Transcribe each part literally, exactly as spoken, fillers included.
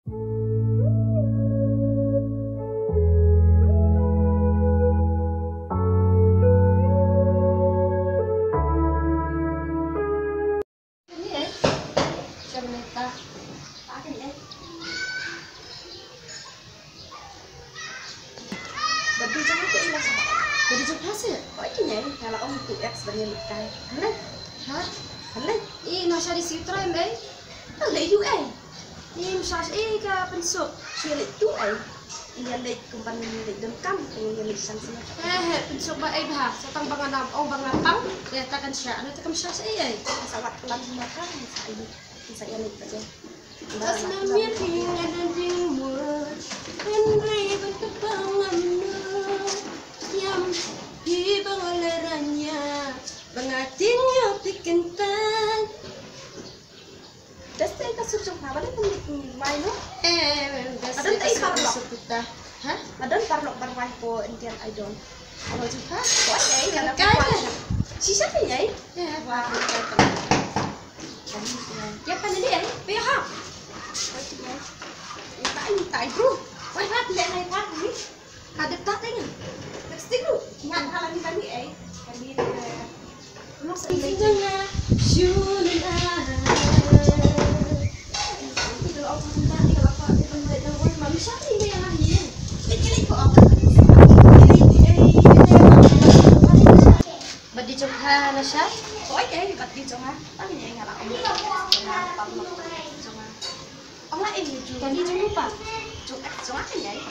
Ba dei jong ha, ba dei jong ha se. Oi, ki nyai, nga la ong tu ex ba ngi leit kai. Hynrei, ha? Hynrei, i Nasha dei shu trai em dei. Hynrei yu ei. Im shah ei ka Pynsuk. Shu leit tu ei. Ïa leit kum ban leit donkam, ïa leit san sien. He he, Pynsuk ba ei bha. Sa tang ba nga nam ong ba nga pang. Ïa ta kan shah, na ta kan shah ei ei. Sa wat lam ma ka, sa ei. Sa ïa leit ba je. Pas na miet hi nga don jingmut, hynrei ban tebang ngam nud. Ïam hi ba nga la rania, ba nga tieng ïa phi kyntan. Das te ka sur jong pha, ba dei pynmih mai no? Eh, das te ka sur jong pha. Ha? Ba don parlok ban wai po Indian Idol. Alo jong pha? Wai ei, ka da kai. Shisha te ei? Eh, wai ei. Ïa pynleh ei, phi ha. Oi, ïa. Ïa tai, ïa tai, bro. Oi, rat, leh nai rat ni. Ka dep ta teng. Lipstick lu. Ngan hala ni tadi ei. Tadi, eh, no, sa ni teng. Shun na. Itu au tadi kalau apa, itu mulai dah, woi, mami siapa ini yang lahir? Ini, ini, kok apa? Ini, ini, ini. Bad dei jong pha Nasha? Oi, ei, bad dei jong nga. Tang ei nga la ong. Jong nga, parlok jong nga. Ong la ei jong. Tang ei jong u pa? Jong, eh, jong nga ei.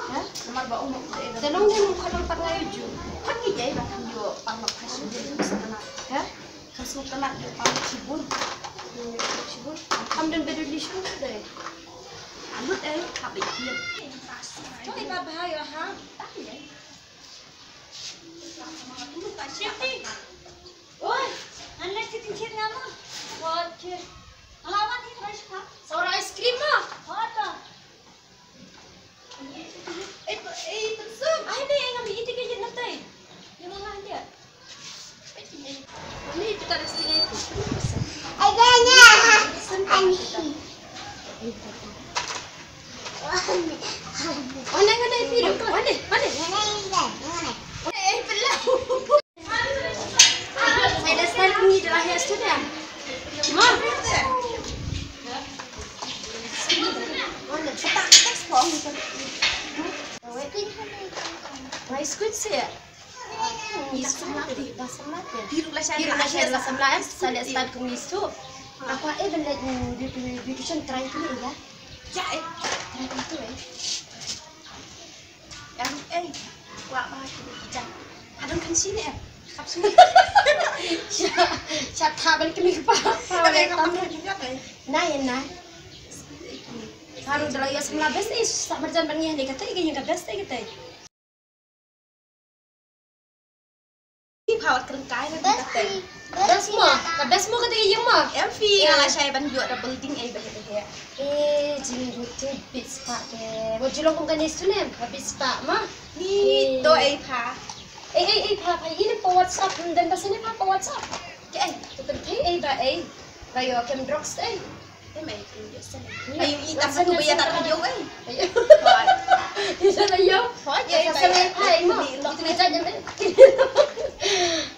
Ha? Namar ba ong mo. Te long dei mung khalong pat ngai ju. Pat ngi ei ba kam ïoh parlok ha shu dei. Ha? Kam sngewtynnat ïoh parlok shibun. Ïoh parlok shibun. Kam don bad relation dei. Amut ei, hap ei kian. Jong ei ba bha ïoh ha. Tang ei. Oi, ngan leit sha tynchit nga mo. Wat che. Ala wan hi fresh pa. Sora ice cream mo. Wat to. Ei, ei, Pynsuk. Ai ne, ngam ïeit ïa ka ïit na tei. Ïa ma nga handia. Ni kita da sting ai. Ai da nya. Ani. Wane, wane, piru. Wane, wane. Wane, wane. Eh, pula. Saya dah start ni dah lahir sudah. Ma. Wane. Petak teks pong. Mai squid sih. Ngi sum la ti, ba sum la ti. Phi ruh la shai, phi ruh la shai, la sum la, eh, sa leh start kum ngi sum. Nga kwah eh ban leh, mm, beauty, beautician try kine ïa. Ïa eh. Try kine tu eh. Ïa ruh eh. Kwah ba kine ïa. Adon kan sini eh. Kap sini. Sha, sha tha ban kine pa. Pa ban tam. Nai, nai. Haru da la ïa sum la best eh. Sa marjan ban ngi ne kata eh, ka ïa ka best eh kata eh. Phi pha wat kren kai na ka tei. Best mo, ka best mo ka tei ïa mo. Em phi nga la shai ban ïoh da building ei bah bah. Eh, jing ru te bit spa te. Mo jilong kum ka nes tu nem, ka bit spa ma. Ni to ei pha. Ei ei ei pha pha ïa ne pa WhatsApp, dan ba sene pha pa WhatsApp. Ke ei, tu kan tei ei ba ei. Ba ïoh kem drugs ei. Em ei, tu ïoh sen. Ayo, i tam satu ba ïa tak ïoh ei. Ayo. Hoi. Ïa sen ïoh. Hoi, ïa sen ei. Hoi, mo. Itu ni jajam ei.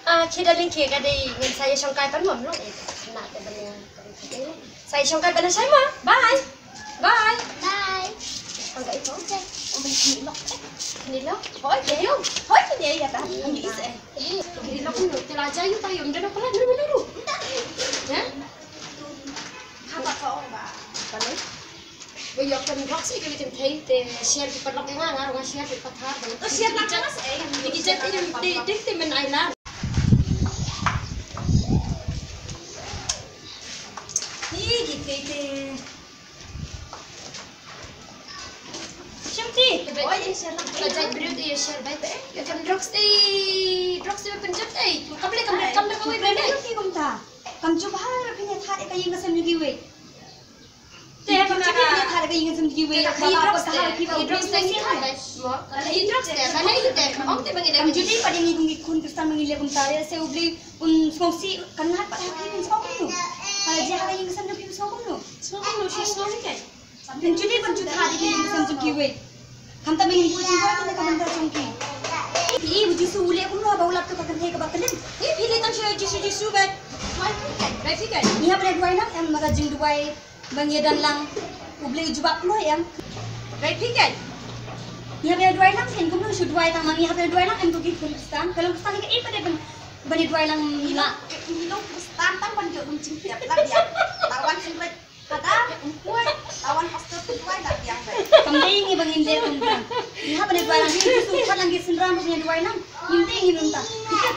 Ah, ki darling ki ka dei ngan sa ïa shongkai pan mo, no? Eh, na te ban ïa. Sa ïa shongkai pan shai mo. Bye. Bye. Bye. Ang ka ito. Okay. Oh, may kinilok. Kinilok? Hoi, ïa ïoh. Hoi, kinilok ïa ta. Ang is ei. Eh, kinilok no. Te la ja ïoh ta ïoh. Mdana pala dulu dulu. Mda. Ya? Haba ka ong ba. Ba lei. Ba ïoh pynrok sih ka kem thei te share ki pynrok nga nga nga share ki pathar ba. To share lang mas eh. Ki jat te te te te men ai lang. Ni ki te te. Shamti. Oi, share lang. Ka jat briew te share bai te. Ïoh kem drugs te. Drugs te pynjot te. Kam le kam le kam le kawei bai. Ki kumta. Kam jubha phi ne thad ka ïing ka sem ïa kiwei. Te ba ka ïing ka sem ïa kiwei. Ka ïing ka sem ïa kiwei. Ka ïing drugs te. Ka ïing drugs te. Ka ïing te. Ong te ba ngi de. Kam juli pa de ngi kum ngi khun Khristan ba ngi le kumta. Ïa se U Blei un sngewsih kan ngat pa ha ki un sngewsih. Ka la jia ka ïing ka sem ïa ki un sngewsih. Sngewsih, sngewsih. Phin ju leh ban ju thad ïa ki ïing ki sem jong kiwei. Khamtam ba ngin buh jingbuaid ïa ka bynta jong ki. Phi i u Jisu u leh kumno haba u lap ïa ka kynthei kaba kyllim. Phi leh tang sha Jisu Jisu bad. Rai phi keiñ. Ngi hap ban duwai lang em, ma ka jingduwai ba ngi ïa don lang U Blei u jubab kloi em. Rai phi keiñ. Ngi hap ban duwai lang, phin kumno shu duwai tang ma ngi hap ban duwai lang em, ko ki Khristan. Ka long Khristan ka i pat ban ban duwai lang. Ngi la. Ngi long Khristan tang ban ïoh kum jingpep la biang. Tawan sngewbha. Kata, umpoi, tawan pastor tu duwai la biang dei. Kam dei ngi ba ngin leh kumta. Ngi hap ban duwai lang, ngi tu pat lang ngi synran ban duwai lang. Ngim dei ngi mynta. Phi kit.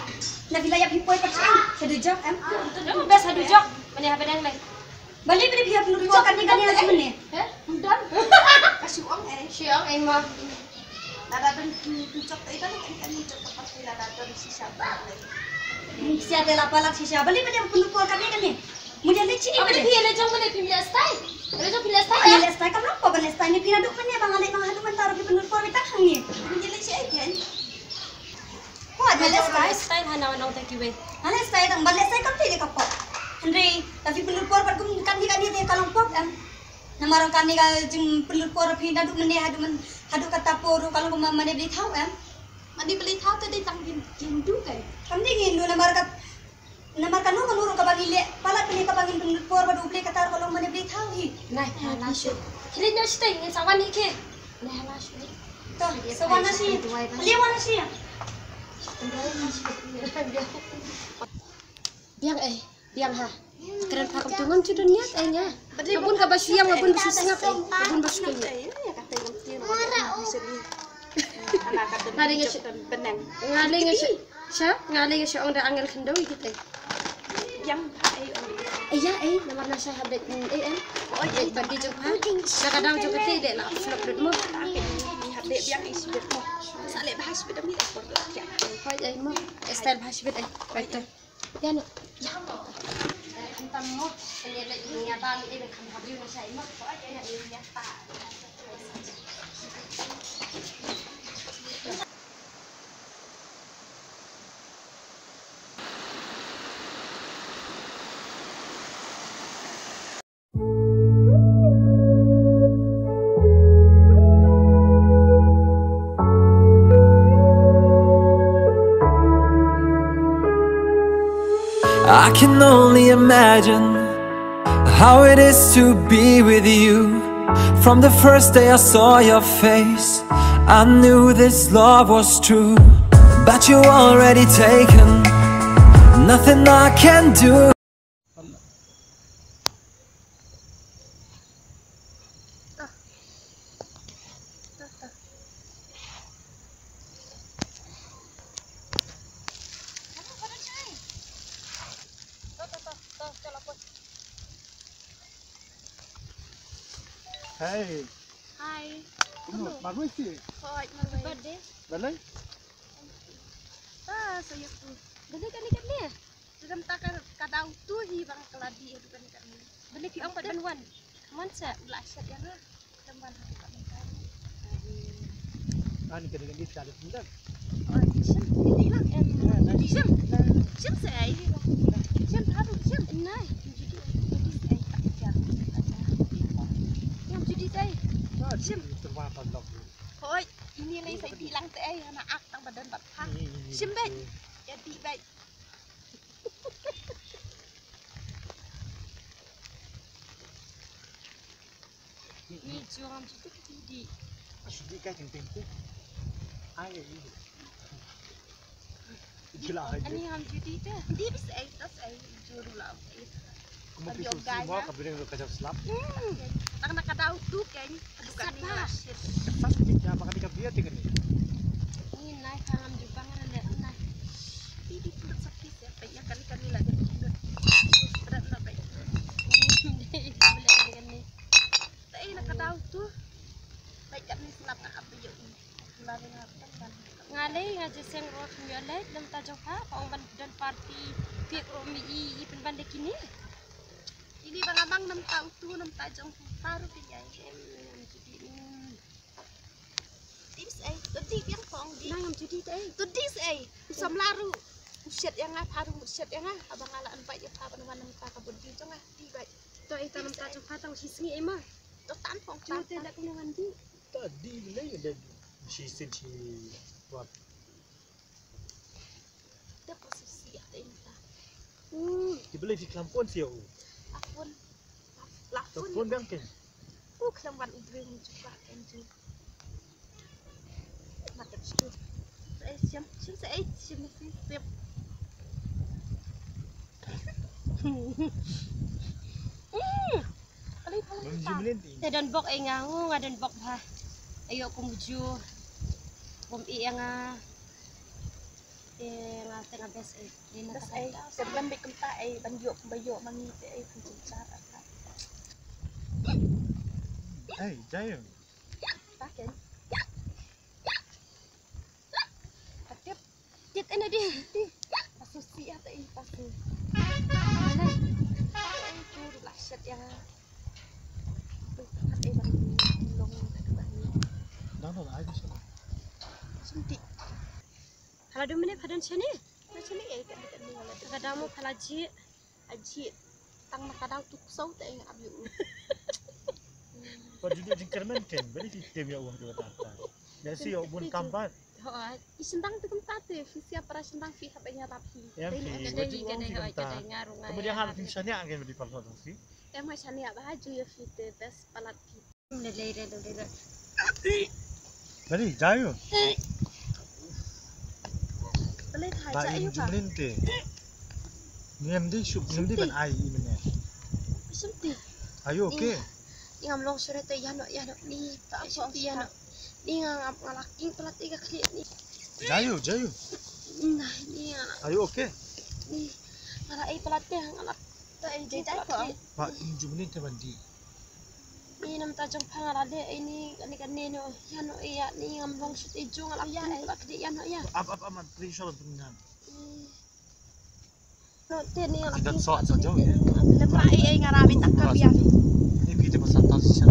Na phi la ïap phi poi pat sha, sha dujok em. Best sha dujok. Mane haba dang lei. Balei balei phi hap pynlut por kane kane la kumne. Heh? Ym don. Ka shu ong eh. Shu ong eh ma. Lada don ki, ki jok te ita ni kan kan jok te pasti lada don shisha ba le. Shisha te la palat shisha. Balei balei pynlut por kane kane. Mun ïa leh shi. Apa phi leh jong, balei phi leh stai? Leh jong phi leh stai ya? Leh stai kam long por ba leh stai ni phi naduh mynne ba nga leh ba nga haduh mynta ruh phi pynlut por beit tang hangne. Mun ïa leh shi ai phi. Ko ba leh stai. Leh stai hana wan ong ta kiwei. Leh stai tang ba leh stai kam te ka pop. Hynrei ta phi pynlut por bad kum kane kane te ka long pop em. Namar kane ka jingpynlut por phi naduh mynne haduh myn, haduh kata por ruh ka long kumba mane blei thaw em. Mane blei thaw te dei tang ngin, ngin duh kai. Kam dei ngin duh namar ka, namar kano kano ruh kaba ngi leh palat pynne kaba ngin pynlut por bad U Blei kata ruh ka long mane blei thaw hi. Nai, ha la shu. Khlieh noh shatei ngin sa wan ïa ki. Nai, ha la shu. To, sa wan na shi. Khlieh wan na shi. Biang eh. Biang ha. Kren pha kam tu ngam chu don niat ai nga. Ka bun kaba shu ïam, ka bun ba shu sngap ai. Ka bun ba shu sngap. Nga lei nga shu, nga lei nga shu, sha, nga lei nga shu ong da angel khyndew ïa kita. Biang pha ai ong. Ai ya ai, namar na sha ha beit ai ai. Oi, beit ba di jong pha. Na ka daw jong ka te de la flop lut mo. Ha beit biang ai shu beit mo. Sa leh ba ha shu beit mi da por la kiak. Hoi ai mo. Style ba ha shu beit ai. Oi. Ïa no. Ïa. Khamtam mo. Kane leh ïa ba mi dei ban kham ha view na shai mo. Ïa, ïa, ïa, ta. I can only imagine how it is to be with you. From the first day I saw your face, I knew this love was true. But you already taken, nothing I can do. Hey. Hi. Kumno, marwei shi? Hooid, marwei. Balei? Ah, saya tu. Balei kane kane? Te namar ta ka, ka dau tu hi ba nga kylla dih haduh kane kane. Balei phi ong pat ban wan? Wan seh. La shet ïa nga. Te wan haduh kane kane. Ani kane kane ta dih sendang. Oh, shim. Ini lang em. Shim. Shim seh ai. Shim haduh shim. Nai. Judi seh ai. Judi seh ai. Shim. Hoi, ini lei sa dih lang te ai. Hana ak tang ba don bad pha. Shim beit. Ïa dih beit. Ni jong am jutu ki di. Asu di ka jeng teng tu. Ai ai. Jila ai. Ani am juti te. Di bis ai tas ai juru la. Kuma pi su mo ka biring ka jam slap. Hmm. Tang na ka dau tu ken. Aduh kan ni la shit. Sat ni ka ba ka di ka bia ting ni. Ni nai ka am ju bang na le nai. Di di put sakit ya. Penya kali kali la jadi put. Berat na baik. Ni boleh kali kali. Te na ka dau tu. Bad kat ni slap nga hap ïoh. Nga lei nga jiseng ruh kham ïoh leit lem ta jong pha, pha ong ban don party, phi ruh mi i, i pynban da kine. Ini ba nga mang nam ta utu nam ta jong pha ruh phi ïai em. Tips ai, to di biang pha ong di. Nang ngam judi te. To di ai. U samla ruh. U shet ïa nga pha ruh u shet ïa nga. Haba nga la invite ïa pha ban wan nam ta ka body jong nga. Di bai. To ita nam ta jong pha tang shi sngi ai ma. To tan phong. Cuba te dak kena mandi. Tadi ni dah. She said she what? Dah posisi ya te inta. Hmm. Kita boleh di kelampun sih ya. Lapun. Lapun. Lapun kan kan? Uh, kelam wan udri mun cuka kan tu. Mata tu. Eh, siam, siam sa eh, siam sa siam. Hmm. Kali kali. Te don bok eh nga, nga don bok ha. Ayo kum ju. Kum i nga. Te nga te nga best eh. Best eh. Te ban bik kumta eh ban yok kumba yok mami te eh kum ju. Hey, Jayo. Pakin. Pakin. Tit ene di. Pasu si ata i pasu. Ene. Ai tu la shet ya. Ai ban long. Dang dang ai di sana. Senti. Pala dum ne padan sene. Sene eh kan kan ni wala. Kada mo pala ji. Aji tang na kadang tu ksau te ing abi u. Ko judu jingkermen ken beri ti tem ya uang dua tata. Ya si ya bun kambat. Ho, i sendang tu kemta tu fi sia para sendang fi hab nya tapi. Ya fi. Kemudian hal tim sania kan beri pala tu fi. Em sania ba ju ya fi te best palat fi. Bali, Jayo. Bali, Jayo. Jumlin te. Ngem di shup, ngem di ban ai i mene. Shup di. Are you okay? Ni ngam long sure te yano yano ni. Ta shup di yano. Ni ngam ngalaking pelat iga klik ni. Jayo, Jayo. Nah, ni ngala. Are you okay? Ni ngala ai pelat te ngalak. Ta ai jai ko. Ba jumlin te bandi. Ni nam ta jong pha nga la de ini kani kani no ya no ya ni ngam long sut i jong la ya la kdi ya no ya. Ap ap amat pri shol pun ngam. No te ni la kin sot sa jong ya. Lem ra ai ai ngara mi tak ka biar. Ni pi te pasal tas shan.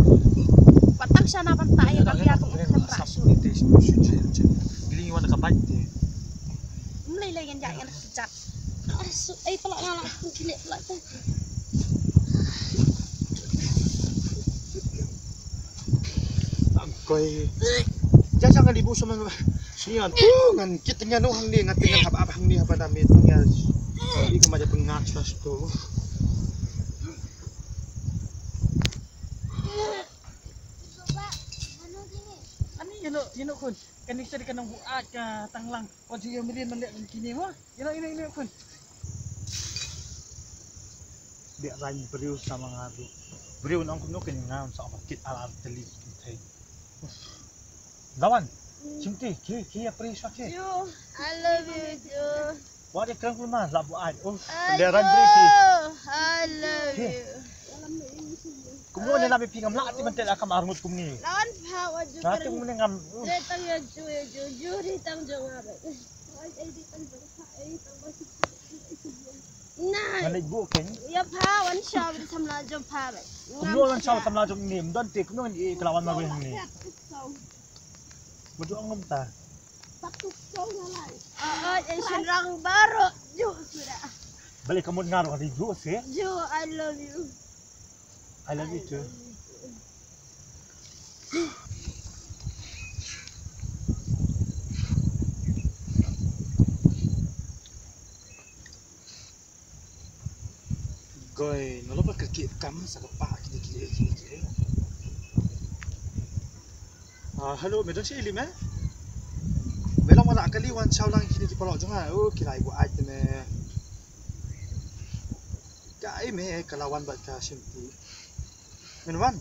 Patang shana ban ta ai ka biar ni lem ra shu. Ni te shu shu je je. Gili wan ka bai te. Mlei lei ngan ja ngan. Jap. Ai pala ngala kile pala tu. Koi. Ja jang ngan ibu sama. Ni an tu ngan kit ngan no hang ni ngan tengah hab hab hang ni hab da me tu ngan. Ni kama ja pengak sas tu. Ani yano yano kun. Kani sa di kanang buat ka tanglang. Ko ji yo milin man lek kini mo. Ino ino ino kun. Dia ran briew sama ngadu. Briew nang kunu kini ngam sa apa kit alar teli kini. Lawan. Shinti ki ki ya pri sa ki. Ju, I love you Ju. Wa de kang kuma la bu ai. Oh, dia ran briew ki. I love you. Kumno ne la bi phi ngam la ti man te la kam arngut kumni. Lawan pha wa ju. Na ti kumni ngam. Re tang ya ju ya ju ju re tang jong wa ba. Ai ai di tang jong pha ai tang ba si. Nah. Ngam bu ken. Ya pha wan sha bi samla jong pha ba. Kumno wan sha samla jong ni mdon te kumno ngi kelawan ma wen ni. Madu ngam ta. Patuk song ngalai. Ah, ah, eh, shenrang baru. Ju sudah. Balik kamu ngarung di ju sih. Ju, I love you. I love you too. Goi, nalo ba ka ki kam sa ka pa ki ki ki ki. Ah, hello, me don shi ili me? Me long wala kali wan shaw lang kini ki palo jong nga. Oh, ki lai bu ai te me. Ka ai me ka lawan ba ka shim ti. Men wan.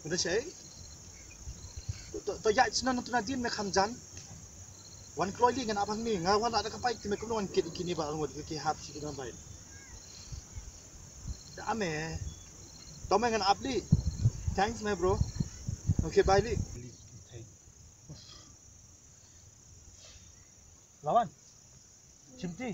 Me don shi. To to ya sna no tuna din me kham jan. Wan kloi li ngan ap hangne, nga wan da ka pai ti me kumno wan kit kini ba ngot ki hap shi ki ngan pai. Da me. To me ngan ap li. Thanks me bro. Okay, bye li. Lawan. Shim ti.